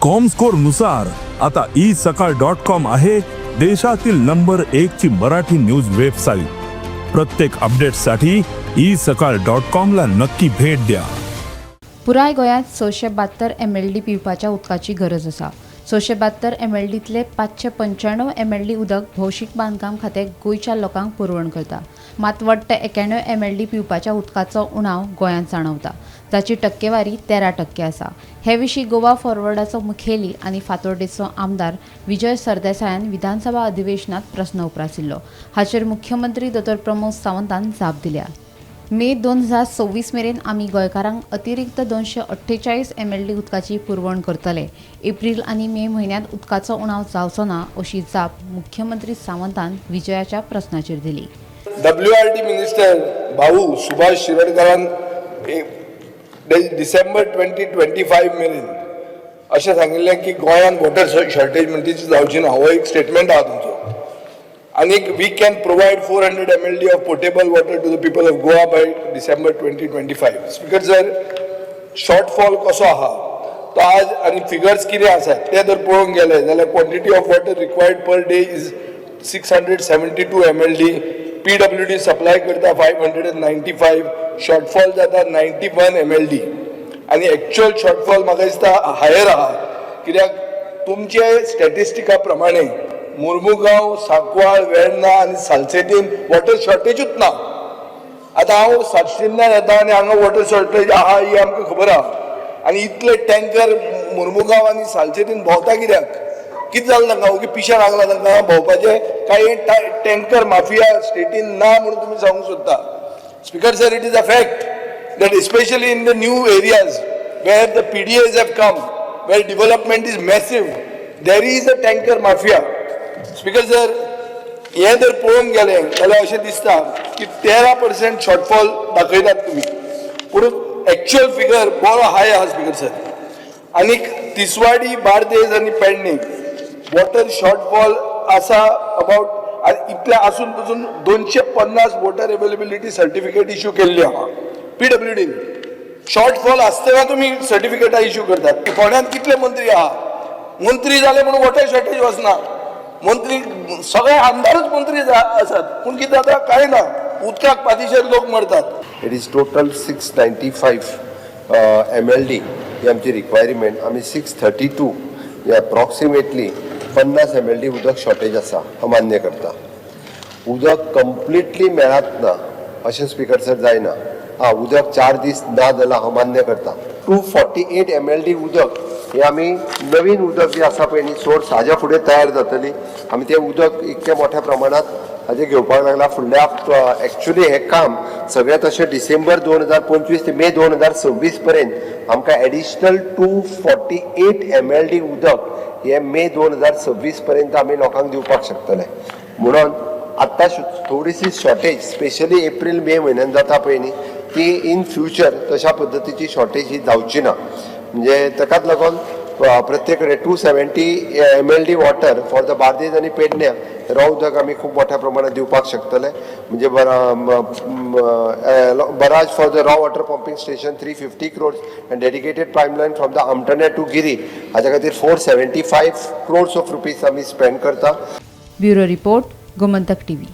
Comscore नुसार आता E सकाळ डॉट कॉम आहे देशातील नंबर एक ची मराठी न्यूज वेबसाईट. प्रत्येक अपडेटसाठी ई सकाळ डॉट कॉम ला नक्की भेट द्या. पुराय गोंयांत 672 एमएलडी पिवपाच्या उदकाची गरज आसा. 672 एमएलडींतले 595 एमएलडी उदक भौशीक बांदकाम खातें गोंयच्या लोकांक पुरवण करता. मात वट्ट 91 एमएलडी पिवपाच्या उदकाचो उणाव गोंयांत जाणवता, जाची टक्केवारी 13% आसा. हे विशीं गोवा फॉरवर्डाचो मुखेली आनी फातोर्डेचो आमदार विजय सरदेसायान विधानसभा अधिवेशनात प्रस्न उप्रासिल्लो. हाचेर मुख्यमंत्री दोतोर प्रमोद सावंतान जाप दिल्या. मे 2026 मेरेन आमी गोंयकारांक अतिरिक्त 248 एमएलडी उदकाची पुरवण करतले. एप्रील आनी मे म्हयन्यांत उदकाचो उणाव जावचो ना, अशी जाप मुख्यमंत्री सावंतान विजयाच्या प्रस्नाचेर दिली. डब्ल्यू आर डी मिनिस्टर भाऊ सुभाष शिरोडकरान डिसेंबर 2025 मेरेन अशें सांगिल्लें की गोंयांत वॉटर शॉर्टेज म्हणटा ती जावची ना. हो एक स्टेटमेंट आहा तुमचो. आनीक we can provide 400 MLD of potable water to the people of Goa by December 2025. Speaker sir, shortfall कसो आहा तो आज आनी फिगर्स कितें आसात ते जर पळोवंक गेले जाल्यार quantity of water required per day is 672 MLD. PWD supply करता 595. शॉर्टफॉल जाता 91 एमएलडी आनी एक्च्युअल शॉर्टफॉल म्हाका दिसता हायर आहा, कित्याक तुमचे स्टॅटिस्टिका प्रमाणे मुर्मुगांव, सांकवाळ, वेर्णा आनी सालसेटीन वॉटर शॉर्टेजूच ना. आतां हांव सातशिंल्यान येता आनी हांगा वॉटर शॉर्टेज आहा ही आमकां खबर आहा. आनी इतले टँकर मुर्मुगांव आनी सालसेटीन भोंवता कित्याक? कितें जालें तांकां? ओगी पिशें लागलां तांकां भोंवपाचें? काय हे टँकर माफिया स्टेटीन ना म्हणून तुमी सांगूंक सोदता? Speaker sir, it is a fact that especially in the new areas where the PDAs have come, where development is massive, there is a tanker mafia. Speaker sir, हें जर पळोवंक गेलें जाल्यार अशें दिसता की 13% शॉर्टफॉल दाखयतात तुमी, पूण एक्च्युअल फिगर बरो हाय आहा, स्पीकर सर. आनीक तिसवाडी, बार्देज आनी पेडणे वॉटर शॉर्टफॉल आसा अबाउट. आनी इतलें आसून पसून 250 वॉटर अवेलेबिलिटी सर्टिफिकेट इश्यू केल्ली आहा पीडब्ल्यूडीन. शॉर्टफॉल आसतना तुमी सर्टिफिकेटां इश्यू करतात. फोंड्यांत कितले मंत्री आहा? मंत्री जाले म्हणून वॉटर शॉर्टेज वचना. मंत्री सगळे आमदारूच मंत्री आसात, पूण कितें जाता कांय ना. उदकाक पातिशेर लोक मरतात. It is total 695 MLD ही आमची रिक्वायरमेंट. आमी 632, अप्रॉक्सिमेटली 50 एमएलडी उदक शॉर्टेज आसा हांव मान्य करता. उदक कंप्लिटली मेळत ना अशें, स्पीकर सर, जायना. आं, उदक 4 दीस ना जाल्यार हांव मान्य करता. 248 एमएलडी उदक हे आमी नवीन उदक जे आसा पळय न्ही सोर्स, हाज्या फुडें तयार जातली. आमी तें उदक इतक्या मोठ्या प्रमाणात हाजें घेवपाक लागला. फुडल्या एक्चुली हें काम सगळें तशें डिसेंबर 2025 ते मे 2026 पर्यंत आमकां एडिशनल 248 एमएलडी उदक हे मे 2026 पर्यंत आमी लोकांक दिवपाक शकतले. म्हणून आत्तां थोडीशी शॉर्टेज स्पेशली एप्रील मे म्हयन्यान जाता पळय न्ही, ती इन फ्युचर तशा पद्दतीची शॉर्टेज ही जावची ना. म्हणजे ताकाच लागून प्रत्येक कडेन 270 MLD water for the Bardez आनी पेडण्या रॉ उदक आमी खूब मोठ्या प्रमाणात दिवपाक शकतले. म्हणजे barrage for the raw water pumping station 350 crores and dedicated pipeline from the Amtane to Giri हाच्या खातीर 475 crores of rupees आमी स्पेंड करता. Bureau report, Gomantak TV.